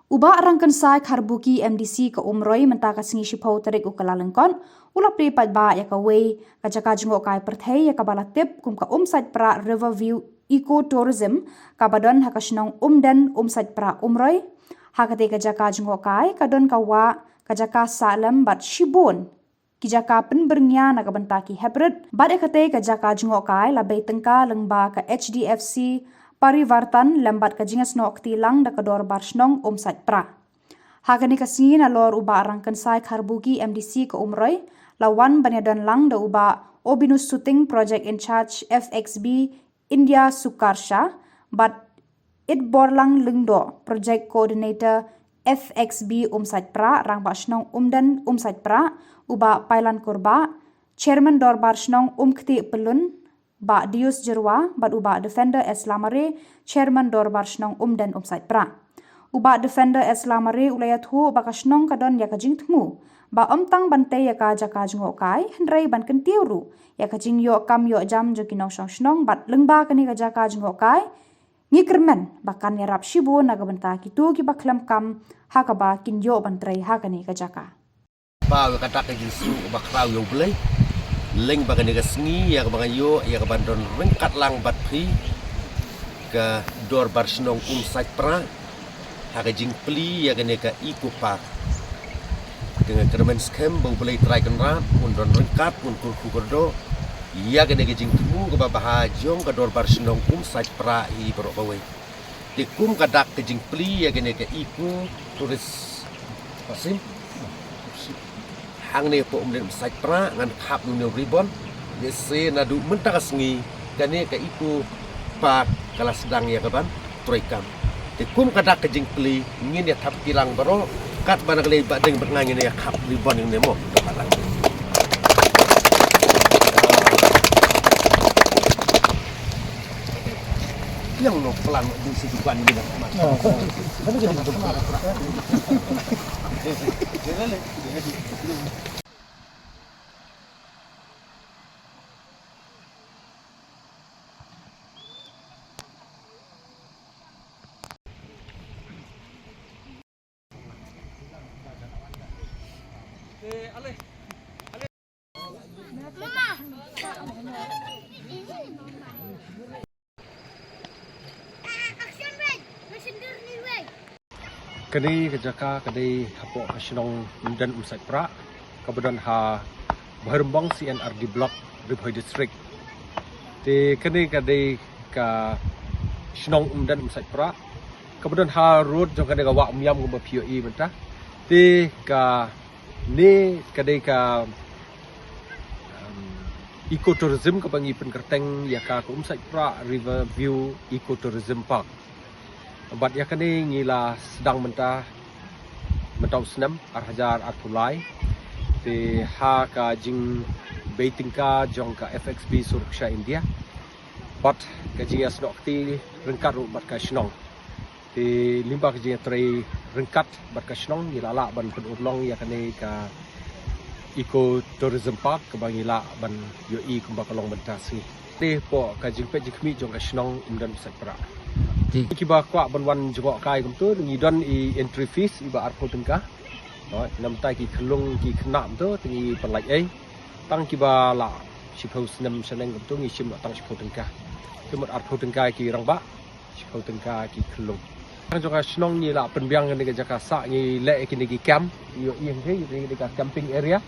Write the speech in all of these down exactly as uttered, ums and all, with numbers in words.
U Bah Rangkynsai Kharbuki, M D C ka Umroi, mynta ka sngi shiphew tarik u Kyllalyngkot, u la plie paidbah ïa kawei ka jaka jngohkai pyrthei ïa kaba la tip kum ka Umsaitpra River View Eco Tourism, kaba don ha ka shnong Umden, Umsaitpra, Umroi. Ha katei ka jaka jngohkai ka don ka wah, ka jaka sah lem bad shibun ki jaka pynbyrngia na ka bynta ki heprit, bad ïa katei ka jaka jngohkai la bei tyngka lyngba ka H D F C Parivartan lem bad ka jingïasnoh kti lang da ka Dorbar Shnong Umsaitpra. Ha kane ka sngi, nalor u Bah Rangkynsai Kharbuki, M D C ka Umroi, la wan ban ïadon lang da u Bah Obinus Suting, Project in Charge F X B India Sukarsha, bad Itborlang Lyngdoh, Project Coordinator F X B Umsaitpra, Rangbah Shnong Umden Umsaitpra, u Bah Pailan Kurbah, Chairman Dorbar Shnong Umktieh Pyllun, Bah Dius Jyrwa, bad u Bah Defender S Lamare, Chairman Dorbar Shnong Umden Umsaitpra. U Bah Defender S Lamare u la ïathuh ba ka shnong ka don ïa ka jingthmu ba ym tang ban tei ïa ka jaka jngohkai, hynrei ban kyntiew ruh ïa ka jingïoh kam ïoh jam jong ki nongshong shnong, bad lyngba kane ka jaka jngohkai, ngi kyrmen ba kan ïarap shibun na ka bynta kito kiba khlem kam, ha kaba kin ïoh ban trei ha kane ka jaka. Paw ïa ka dak ka jingsuk ba khraw ïa U Blei. Leng ba kane ka sngi ïa kaba nga ïoh ïa kaban don ryngkat lang bad phi, ka Dorbar Shnong Umsaitpra, ha ka jingplie ïa kane ka Eco Park. Te nga kyrmen skhem ba U Blei Trai Kynrad un don ryngkat, un kyrkhu kyrdoh ïa kane ka jingthmu kaba bha jong ka Dorbar Shnong Umsaitpra hi baroh kawei. Te kum ka dak ka jingplie ïa kane ka Eco Tourist Tourism, hangne hapoh Umden Umsaitpra ngan khap ïa une u ribbon. Lehse naduh mynta ka sngi kane ka Eco Park ka la sdang ïa kaban treikam. Te kum ka dak ka jingplie, ngin ïa thap kti lang baroh, katba na ka liang ba dang bad nga ngin ïa khap ribbon ïa une mo. Yang no plan di situ kan ini nak. Kane ka jaka ka dei hapoh ka shnong Umden Umsaitpra, kaba don ha Bhoirymbong C and R D Block, Ri Bhoi District. Te kane ka dei ka shnong Umden Umsaitpra, kaba don ha road jong kane ka wah Umïam kumba phi ïohi mynta. Te kane ka dei ka, um, eco tourism kaba ngi pynkyrteng ïa ka, ka Umsaitpra River View Eco Tourism Park. Bad ïa kane ngi la sdang mynta, mynta u snem ar hajar arphew lai. Te ha ka jingbei tyngka jong ka F X B Suraksha India bad ka jingïasnoh kti ryngkat ruh bad ka shnong. Te lyngba ka jingïatrei ryngkat bad ka shnong, ngi la lah ban pynurlong ïa kane ka Eco Tourism Park kaba ngi lah ban ïohi kumba ka long mynta sngi. Te hapoh ka jingpeit jingkhmih jong ka shnong Umden Umsaitpra. Te kiba kwah ban wan jngohkai kumto, ngi don i entry fees iba arphew tyngka. Hooid, namar ki khyllung ki khynnah kumto, te ngi pynlait ei. Tang kiba lah shiphew snem shaneng kumto, ngi shim noh tang shiphew tyngka. Te mut arphew tyngka ki rangbah, shiphew tyngka ki khyllung. Tang jong ka shnong ngi la pynbiang kane ka jaka sah, ngi leh kine ki camp, ïohi hangtei, kine ka camping area.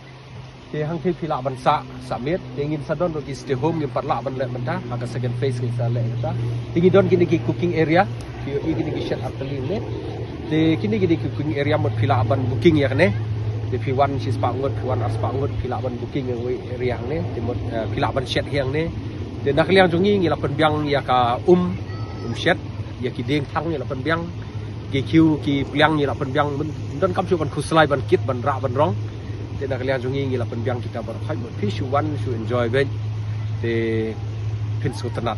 Te hangtei phi lah ban sah, sah miet, te ngin sa don ruh ki stay home, ngim pat lah ban leh mynta, ha ka second phase ngin sa leh mynta. Te ngi don kine ki cooking area, phi ïohi kine ki shed ar tylli ne. Te kine, kine ki cooking area mut phi lah ban booking ïa kane. Te phi wan shispah ngut, phi wan arspah ngut, phi lah ban booking ïa kawei area hangne. Te mut, eh, phi lah ban shet hi hangne. Te na ka liang jong ngi ngi la pynbiang ïa ka um, um shet, ïa ki dieng thang ngi la pynbiang. Ki kiew ki pliang ngi la pynbiang, don kam shuh ban khuslai ban kit ban rah ban rong. Te na ka liang jong ngi ngi la pynbiang kita baroh, hooid mut phi shu wan shu enjoy beit. Te phin sngewtynnat.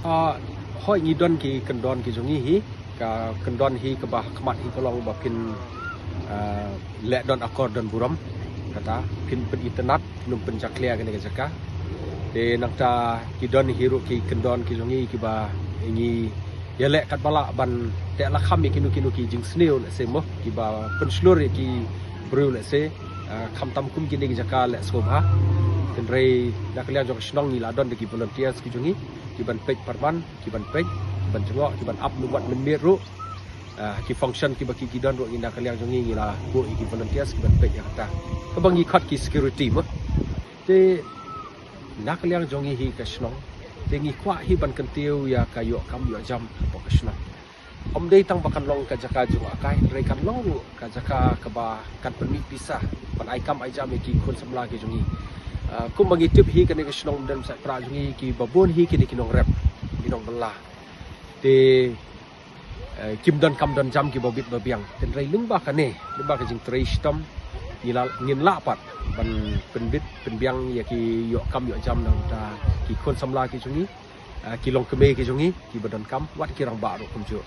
Ah, hooid ngi don ki kyndon ki jong ngi hi. Ka kyndon hi kaba ha khmat hi ka long ba phin, ah, leh don akor don burom. Kata phin pynitynnat, phin ym pynjakhlia kane ka jaka. Te nangta ki don hi ruh ki kyndon ki jong ngi kiba ngi ïaleh katba lah ban teh lakham ïa kino kino ki jingsniew lehse mo, kiba pynshlur ïa ki briew lehse, ah, khamtam kum kine ki jaka leh sngewbha. Hynrei na ka liang jong ka shnong ngi la don da ki volunteers ki jong ngi, kiban peit pyrman, kiban peit, kiban jngoh, kiban ap numwat mynmiet ruh. Ah, ki function kiba ki ki don ruh ngi na ka liang jong ngi ngi la buh ïa ki volunteers kiban peit ïa kata. Kaba ngi khot ki security mo. Te na ka liang jong ngi hi ka shnong, te ngi kwah hi ban kyntiew ïa ka ïoh kam ïoh jam hapoh ka shnong. Ym dei tang ba kan long ka jaka jngoh akai, hynrei kan long ruh ka jaka kaba kan pynmih pisa ban ai kam ai jam ïa ki khun samla ki jong ngi. Ah, kumba ngi tip hi kane ka shnong Umden Msaitpra jong ngi kiba bun hi kine ki nongrep, ki nongbylla. Te eh, kim don kam don jam kiba bit ba biang. Hynrei lyngba kane, lyngba ka jingtrei shitom, ngi la, ngin lah pat ban pynbit pynbiang ïa ki ïoh kam ïoh jam na ka bynta ki khun samla ki jong ngi, eh, ki longkmie ki jong ngi kiba donkam, wat ki rangbah ruh kumjuh.